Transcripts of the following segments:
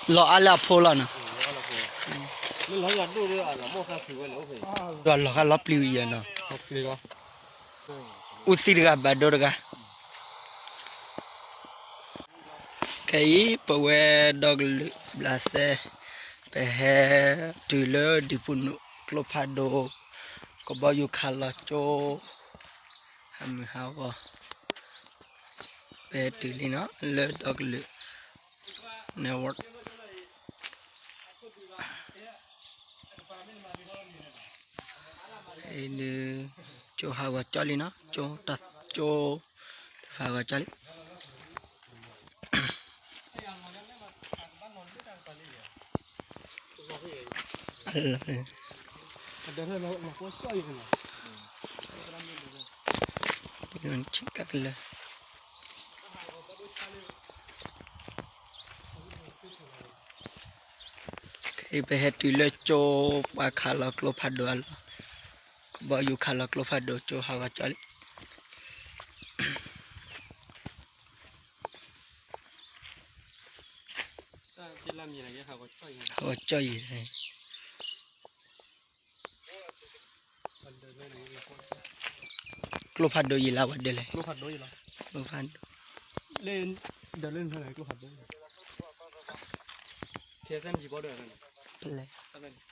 လီၤအါလၢအဖိလီၤနီၤ, ယွၤလီၤဃာ်လီၤပျံၤဝံၤယဲနီၤ, အူသံတဂၤဘၣ်ဒိတဂၤ ခဲအံၤ ပဝဲဒီကလုာ်ဘျးစဲ ပဟဲတုၤလၢဒံးပူၤနုာ်ကျိဖးဒိၣ်, ကဘီယူၤခးလီၤကၠိ, ဟးမုၢ်ဟးဂီၤ, ပဟဲတုၤလံနီၤ လၢဒီကလုာ် network အံၤဒုး ကၠိဟးဂီၤကၠီလံနီၤ, ကၠိတၢ်ကၠိ တၢ်ဟးဂီၤကၠီလံ, ပဟဲတုၤလၢကၠိ ပှၤခးလီၤကျိဖးဒိၣ်အလီၢ်, ကဘီယူၤခးလီၤကျိဖးဒိၣ် ကၠိဟးဂီၤကၠီလံ. ဟးဂီၤကၠီအံၤ ကျိဖးဒိၣ်ယံၤလၢဝဲဒၣ်လဲၣ်, ကျိဖးဒိၣ်, တၢ်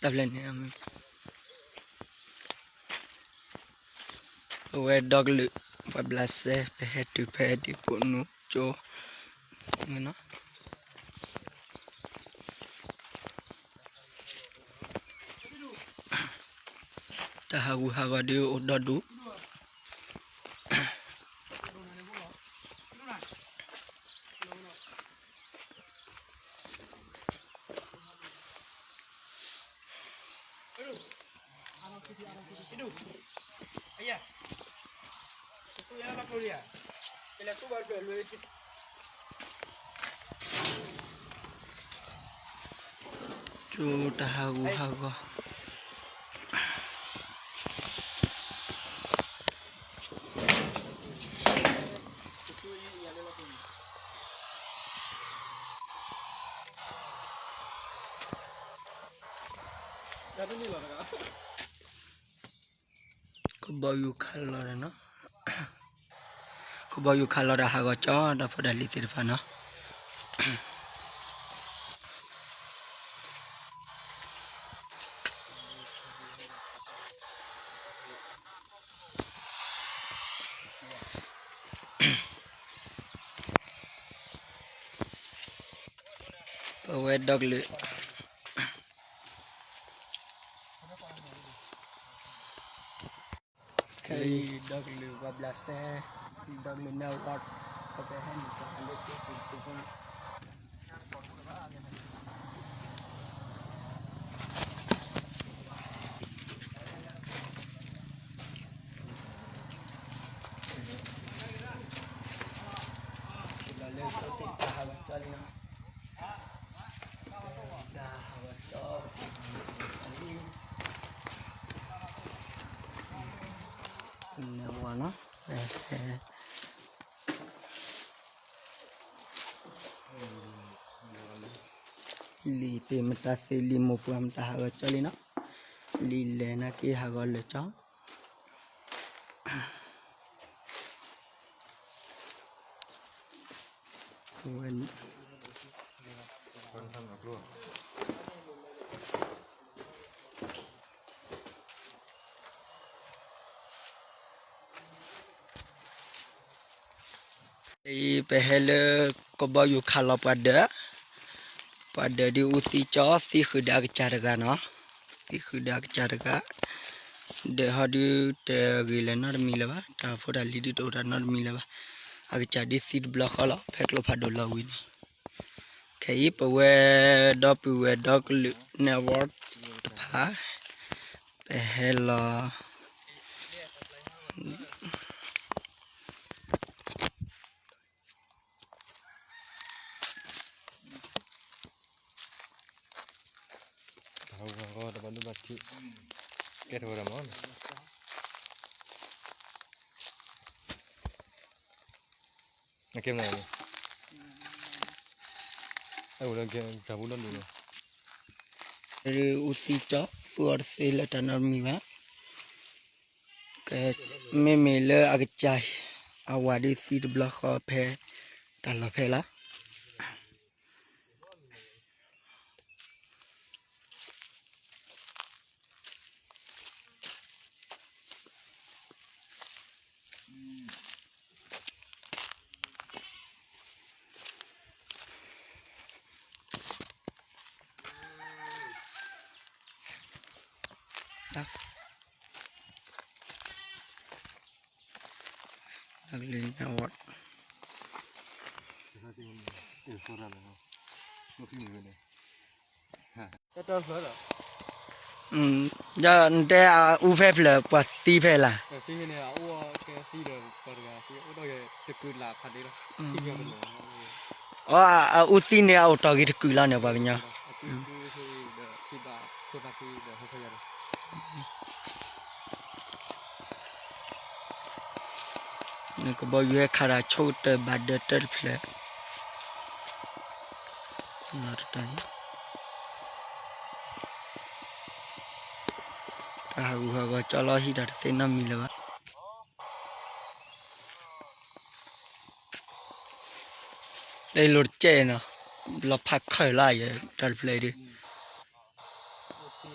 ဖျဲၣ်န့ၣ် အဝဲဒီကလုာ် ပှၤဘျးစဲ ပဟဲတုၤဖဲဒံးပူၤနုာ်ကၠိနီၤ, တၢ်ဟးဂူာ်ဟးဂီၤဒုးအိၣ်ဒီဒူၣ် ကၠိတၢ်ဟးဂူာ်ဟးဂီၤ ကဘီယူၤခးလီၤဒီးနီၤ, ကဘီယူၤခးလီၤဒီးဟးဂီၤကၠီ ဒီဖိဒီလံၤသ့ၣ်တဖၣ်နီၤ. ပဝဲဒီကလုာ် ခဲအံၤ ဒီကလုာ်ပှၤဘျးစဲ ဒီကလုာ် network ပဟဲနုာ်လီၤလၢကၠိပူၤ လီၤလၢကၠိသ့ၣ်တဖၣ်ဟးဂီၤကၠီလံနီၤ, တၢ်ဟးဂီၤကၠီ လၢဝၤနီၤ, လံာ်သ့ၣ်မတၤသ့ လံာ်မိၢ်ပှၢ်မတၤဟးဂီၤကၠီလံနီၤ, လံာ်လဲၢ်နာ်က့ဟးဂီၤလၢာ်ကၠီ ဝဲ အံၤ ပဟဲလၢကဘီယူၤခးလီၤပှၤဒၢး, ပှၤဒၢးဒ်အူသံကၠီ သံဃုာ်ဒီးအကစၢ်တဂၤနီၤ, သံဃုာ်ဒီးအကစၢ်တဂၤ, ဒၢးဟီဒုးတဂ့ၤလၢၤနီတမံၤလၢၤဘၣ်, တၢ်ဖိတၢ်လံၤဒုးတအိၣ်တၢ်နီတမံၤလၢၤဘၣ်, အကစၢ်ဒ်သံတဘျီဃီလီၤ ဖဲကျိဖးဒိၣ်လီၤဝံၤန့ၣ်, ခဲအံၤပဝဲဒီပုၢ်ဝဲၢ်ဒီကလုာ် network တဖၣ် ပဟဲလီၤ တၢ်ဟးဂီၤတဘၣ်ဒိဘၣ်ထံး ကဲထီၣ်ဝဲဒၣ်မး နကဲမနုၤန့ၣ် အဝဲလၢကဲတၢ်ပူၤဒီဒူၣ်လီၤ. အူသံကၠီ သူအီၤတသ့လၢတၢ်နီတမံၤဘၣ်. ကဲ မ့မ့ၢ်လၢအကစၢ်အံၤ အဝၤဒုးသံတဘျီဃီဖဲ တၢ်လီၢ်ဖဲလီၤ. ဒီးနတဲအအူဖဲဖျၢၣ် ပှၤသံဖဲလၢ်. အ အအူသံန့ၣ် အအိၣ်တီၢ်ဂ့ၤတကုာ်လီၤန့ၣ် ပှၤကညီ နကဘီယူၤဟဲခးတၢ်ဆိကတၢၢ်ဘၣ်ဒၢးတၢတဖျၢၣ်. တၢ်ဟးဂူာ်ဟးဂီၤကၠီလီၤ ဟံးတၢ်တသ့နီတမံၤလၢၤဘၣ်. လၢလိၤတကဲးနီၤ, လီၤဖးခၢၣ်လီၤယဲ တၢ်တဖျၢၣ်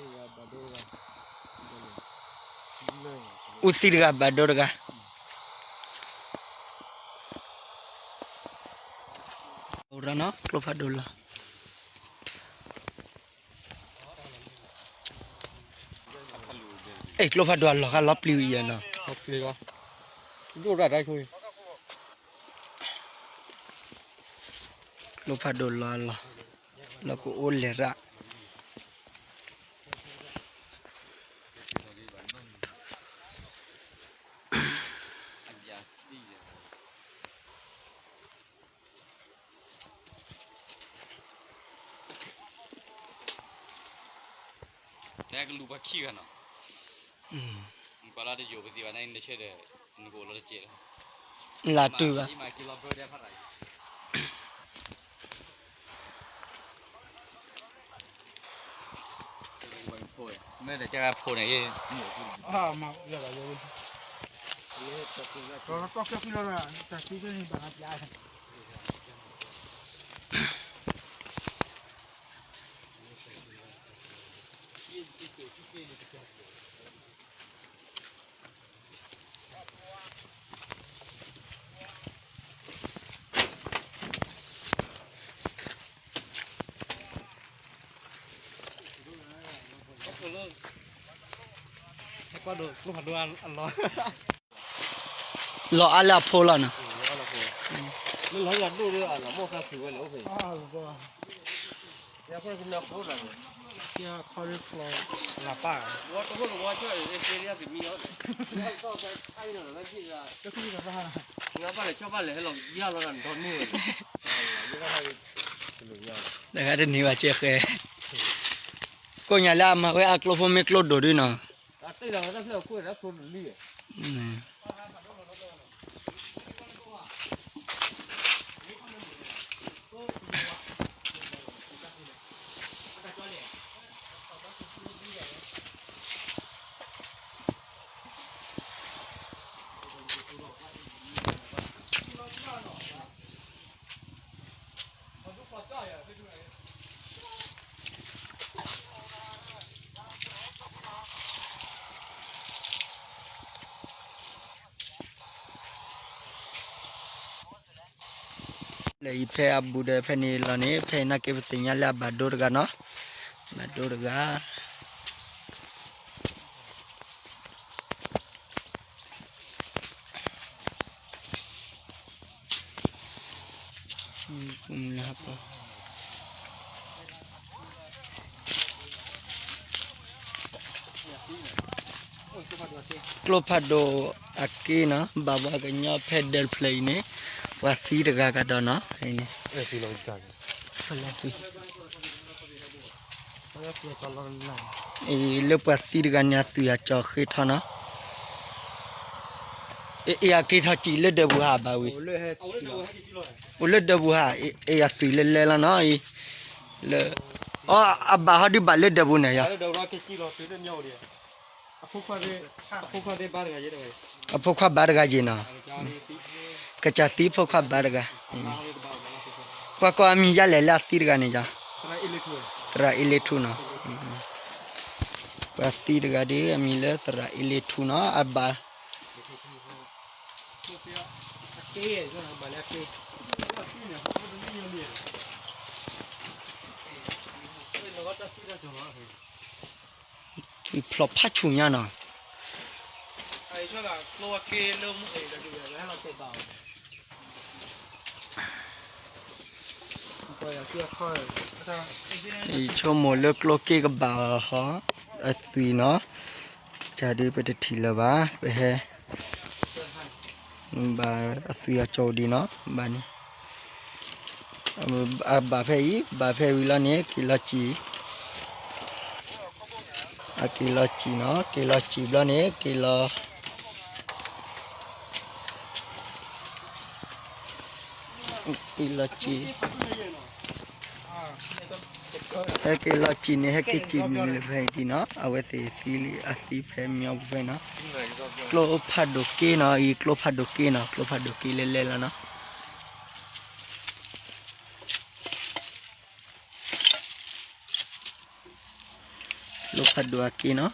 အံၤဒုး အူသံတဂၤဘၣ်ဒိတဂၤ. အိၣ်ရၣ်နီၤ ကျိဖးဒိၣ်လီၤ. အ့ၣ် ကျိဖးဒိၣ်အလီၢ်ဃါလီၤပျံၤဝံၤယဲနီၤ. ကျိဖးဒိၣ်လီၤအလီၢ် လီၤကအိၣ်လဲၤရၣ်. နကလူၤပှၤခံဂၤနီၤ, ပှၤလၢတယိာ်ပသံဘၣ်န့ၣ် နဆဲဒီး နကအိၣ်လီၤတကဲးလီၤ. လၢတုၤဘၣ်. မ့ၢ်တကဲဖိန့ၣ် လီၤအါလၢအဖိလီၤနီၤ. တဂၤတန့ၢ်ဘၣ်ကဲဃဲ, ကိးညါလၢအမၤဝဲအကျိဖိမ့ၢ်ကျိဒိၣ်ဒုနီၤ. လၢအံၤဖဲအဘူးဒီးဖဲန့ၣ်လီၤန့ၣ် ဖဲအံၤနာ်က့ပသ့ၣ်ညါလၢအဘၣ်ဒိတဂၤနီၤ, ဘၣ်ဒိတဂၤ. ကျိဖးဒိၣ်အက့နီၤ ဘၣ်ပှၤကညီဖဲဒၢးတဖျၢၣ်အံၤန့ၣ် ပှၤသံတဂၤကဒီးနီၤ, အံၤန့ၣ် လၢပှၤသံတဂၤန့ၣ်အသွံၣ်အကၠီၤဃ့ထီနီၤ. အ့ၣ် အက့ၤထီၣ်စံၣ်လၢဒၢးပူၤဟးဘၣ်ဝံၤ, အိၣ်လၢဒၢးပူၤဟး, အ့ၣ် အသွံၣ်လၢလဲလီၤနီၤအံၤ, လၢ, အဘၣ်ဟီဒုးဘၣ်လၢဒၢးပူၤန့ၣ်ယၤ, အဖိခွါဘါတဂၤယ့ၤနီၤ, ပှၤကိးအမံၤယါလဲၣ်လၢအသံတဂၤန့ၣ်ယၤ, သရၣ်အ့လ့ထူနီၤ, ပှၤသံတဂၤဒီး အမံၤလၢသရၣ်အ့လ့ထူနီၤ အဘၣ် သွံၣ်ဖျိးဖးဆူၣ်ညါနီၤ, ယဆိကမိၣ်လၢကျိက့ကဘၣ်အီၤဟီ, အသွံၣ်နီၤ, ကဒုးပတထံၣ်လၢၤဘၣ်, ပဟဲ ဘၣ်အသွံၣ်အကၠီဒံးနီၤ, ဘၣ်န့ၣ်, အဘၣ်ဖဲအံၤ, ဘၣ်ဖဲဝံၤလီၤန့ၣ် က့ၤလီၤစံၣ်, အက့ၤလီၤစံၣ်နီၤ, က့ၤလီၤစံၣ်ဘျီန့ၣ် က့ၤလီၤ က့ၤလီၤစံၣ်, ဟဲက့ၤလီၤစံၣ်န့ၣ် ဟဲက့ၤစံၣ်မံၤလၢဖဲအံၤဒံးနီၤ, အဝဲသ့ၣ်သံလံအသံဖဲမညီပူၤဖဲနီၤ, ကျိဖးဒိၣ်က့နီၤ, အံၤကျိဖးဒိၣ်က့နီၤ, ကျိဖးဒိၣ်က့လဲလဲလီၤနီၤ. ကျိဖးဒိၣ်အက့နီၤ,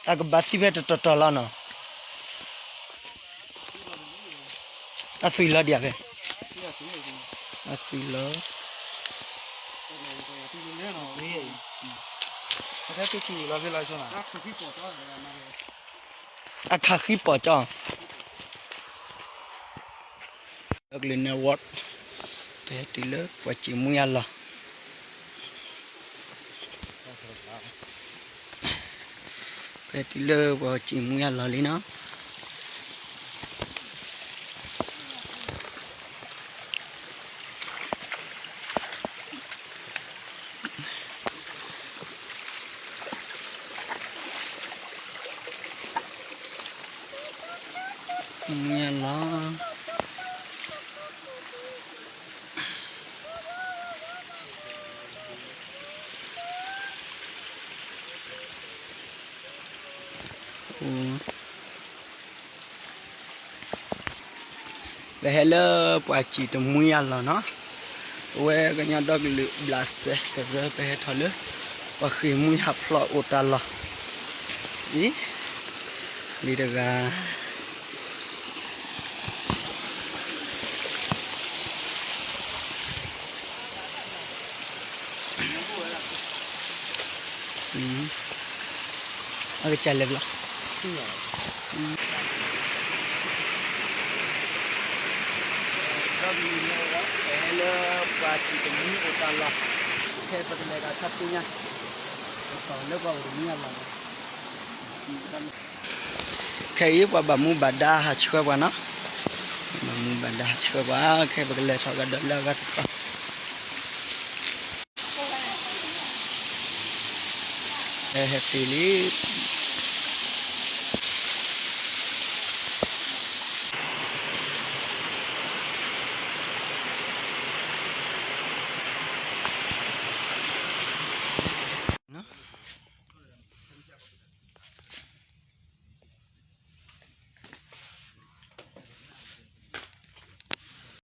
အကဘၣ်သံဖဲတတီၤတီၤလီၤနီၤ, အသွံၣ်လီၤဒံးဧါဖဲ, အသွံၣ်လီၤ အခးဃံပိာ်ကၠီ, ဒီကလုာ် network, ပဟဲတုၤလၢပှၤစံၣ်မှံအလီၢ်, ပဟဲတုၤလၢပှၤစံၣ်မှံအလီၢ်လံနီၤ. မ့ၢ်လီၤ. ပဟဲလၢပှၤစံၣ်တမှံအလီၢ်နီၤ, ပဝဲကညီဒီကလုာ်ဘျးစဲကရၢ ပဟဲထီၣ်လၢ ပှၤဃ့ၢ်မှံဟးဖျိးအိၣ်တၢ်လီၢ်, အံၤ, လံတဂၤ အကစၢ်လဲၤဘျီ, ဒီကလုာ် network လၢပှၤစံၣ်တမှံအိၣ်တၢ်လီၢ်, ခဲပကလဲၤဒီးထီၣ်သ့ၣ်ညါ, ပတီၢ်လၢပှၤအိၣ်တမှံအလီၢ်, ခဲအံၤပှၤဘၣ်မူဘၣ်ဒါဟးဆှၢပှၤနီၤ, ဘၣ်မူဘၣ်ဒါဟးဆှၢပှၤ, ခဲပကလဲၤထီၣ်ကဒီးလၢအဂၤတတီၢ် ဟဲက့ၤလံ,